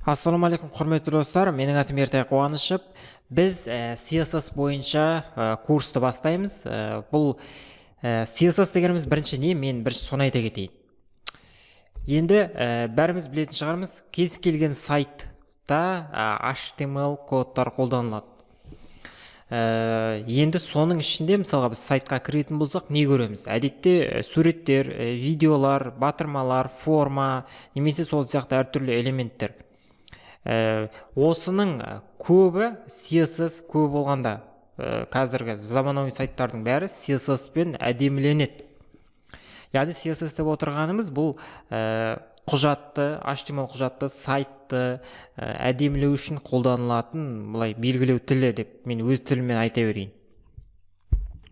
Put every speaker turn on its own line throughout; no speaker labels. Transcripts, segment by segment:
Ассалаумағалейкум, құрметті достар! Менің атым Ертай Қуанышев. Біз CSS бойынша курсты бастаймыз. Бұл CSS дегеніміз бірінші не? Мен бірінші соны айта кетейін. Енді бәріміз білетін шығармыз, кез келген сайтта HTML кодтар қолданылады. Енді соның ішінде, мысалға, біз сайтқа кіретін болсақ, не көреміз? Әдетте суреттер, видеолар, батырмалар, форма немесе сол сияқты әртүрлі элементтер. Осының көбі CSS. Көп болғанда, қазіргі заманауи сайттардың бәрі CSS пен әдеміленеді. Яғни CSS деп отырғанымыз бұл құжатты, HTML құжатты, сайтты әдемілеу үшін қолданылатын былай белгілеу тілі деп мен өз тіліммен айта берейін.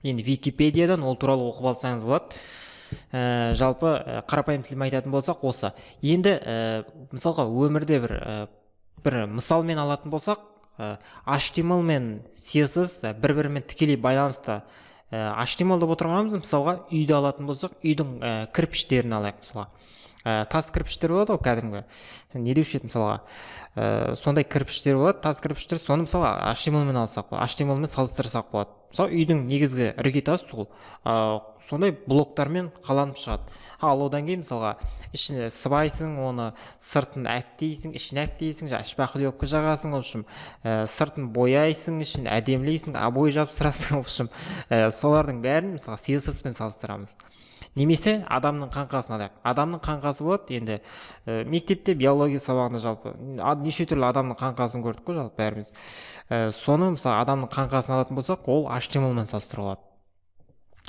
Енді Википедиядан ол туралы оқып алсаңыз болады. Жалпы қарапайым тілмен айтатын болсақ, осы. Енді мысалға, өмірде бір мысалмен алатын болсақ, HTML мен CSS бір бірімен тікелей байланысты. HTML деп отырғанымыз, мысалға, үйді алатын болсақ, үйдің кірпіштерін алайық. Мысалға, тас кірпіштер болады ғой, кәдімгі, не деуші еді, мысалға, сондай кірпіштер болады, тас кірпіштер. Соны, мысалға, HTML мен алсақ болады, HTML мен салыстырсақ болады. Мысалы, үйдің негізгі іргетасы сол сондай блоктармен қаланып шығады. Ал одан кейін, мысалға, ішіне сыбайсың, оны сыртын әктейсің, ішін әктейсің, жаңағы шпаклевка жағасың, в общем, сыртын бояйсың, ішін әдемілейсің, обой жапсырасың. В общем, солардың бәрін, мысалға, CSS пен салыстырамыз. Немесе адамның қаңқасын алайық. Адамның қаңқасы болады. Енді мектепте биология сабағында жалпы неше түрлі адамның қаңқасын көрдік қой жалпы бәріміз. Соны, мысалы, адамның қаңқасын алатын болсақ, ол HTML мен салыстыруға болады.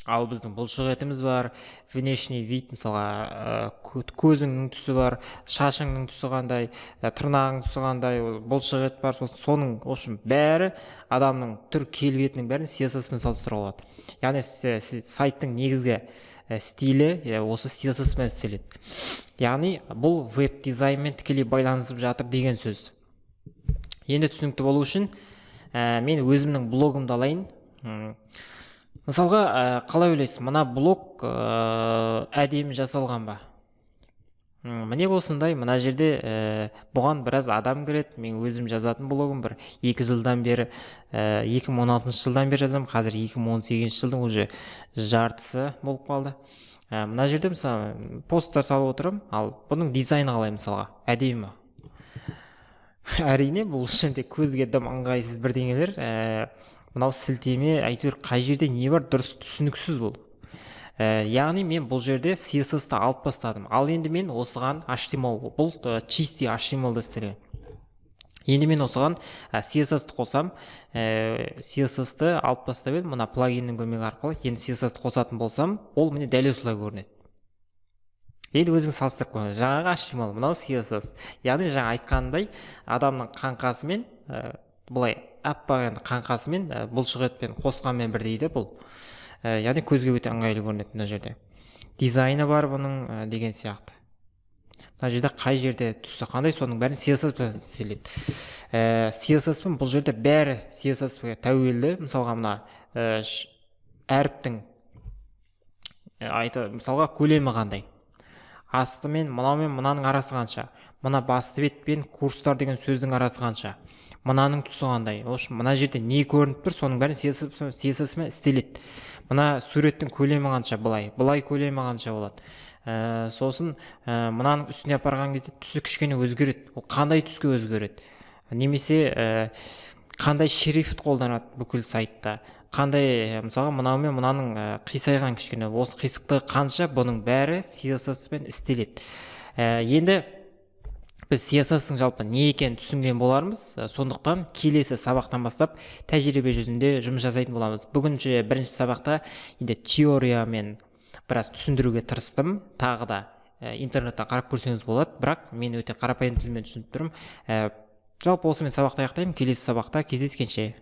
Ал біздің бұлшық етіміз бар, внешний вид, мысалға, көзіңнің түсі бар, шашыңның түсі қандай, тырнағыңның түсі қандай, ол бұлшық ет бар. Сосын соның, в общем, бәрі, адамның түр келбетінің бәрін CSS пен салыстыруға болады. Яғни сайттың негізгі стилі осы CSS пен істеледі. Яғни бұл веб дизайнмен тікелей байланысып жатыр деген сөз. Енді түсінікті болу үшін мен өзімнің блогымды алайын. Мысалға, қалай ойлайсыз, мына блог әдемі жасалған ба? Міне, осындай. Мына жерде бұған біраз адам кіреді. Мен өзім жазатын блогым бір 2 жылдан бері, 2016 жылдан бері жазамын. Қазір 2018 жылдың уже жартысы болып қалды. Мына жерде, мысалы, посттар салып отырамын. Ал бұның дизайны қалай, мысалға, әдемі ма? Әрине, бұл ішінде көзге дым ыңғайсыз бірдеңелер. Мынау сілтеме, әйтеуір қай жерде не бар, дұрыс түсініксіз бұл. Яғни мен бұл жерде CSS ты алып тастадым. Ал енді мен осыған HTML, бұл чистый HTML-да істелген. Енді мен осыған CSS ты қосам. CSS ты алып тастап едім мына плагиннің көмегі арқылы. Енді CSS ты қосатын болсам, ол міне дәл осылай көрінеді. Енді өзіңіз салыстырып көріңіз: жаңағы HTML, мынау CSS. Яғни жаңа айтқанымдай, адамның қаңқасымен, былай аппақ енді қаңқасымен, бұлшық етпен қосқанмен бірдей де бұл. Яғни көзге өте ыңғайлы көрінеді. Мына жерде дизайны бар бұның, деген сияқты. Мына жерде қай жерде түсі қандай, соның бәрін CSS пен істеледі. CSS пен бұл жерде бәрі CSS ге тәуелді. Мысалға, мына әріптің айта, мысалға, көлемі қандай, асты мен мынау мен мынаның арасы қанша, мына басты бет пен курстар деген сөздің арасы қанша, мынаның түсі қандай, в общем, мына жерде не көрініп тұр, соның бәрін CSS мен істеледі. Мына суреттің көлемі қанша, былай былай көлемі қанша болады. Сосын мынаның үстіне апарған кезде түсі кішкене өзгереді, ол қандай түске өзгереді немесе қандай шрифт қолданады бүкіл сайтта, қандай, мысалға, мынау мен мынаның қисайған кішкене, осы қисықтығы қанша, бұның бәрі CSS пен істеледі. Енді біз CSS-ің жалпы не екенін түсінген болармыз. Сондықтан келесі сабақтан бастап тәжірибе жүзінде жұмыс жасайтын боламыз. Бүгінше бірінші сабақта енді теориямен біраз түсіндіруге тырыстым. Тағы да интернеттен қарап көрсеңіз болады, бірақ мен өте қарапайым тілмен түсіндіріп тұрмын. Жалпы осымен сабақты аяқтаймын. Келесі сабақта кездескенше!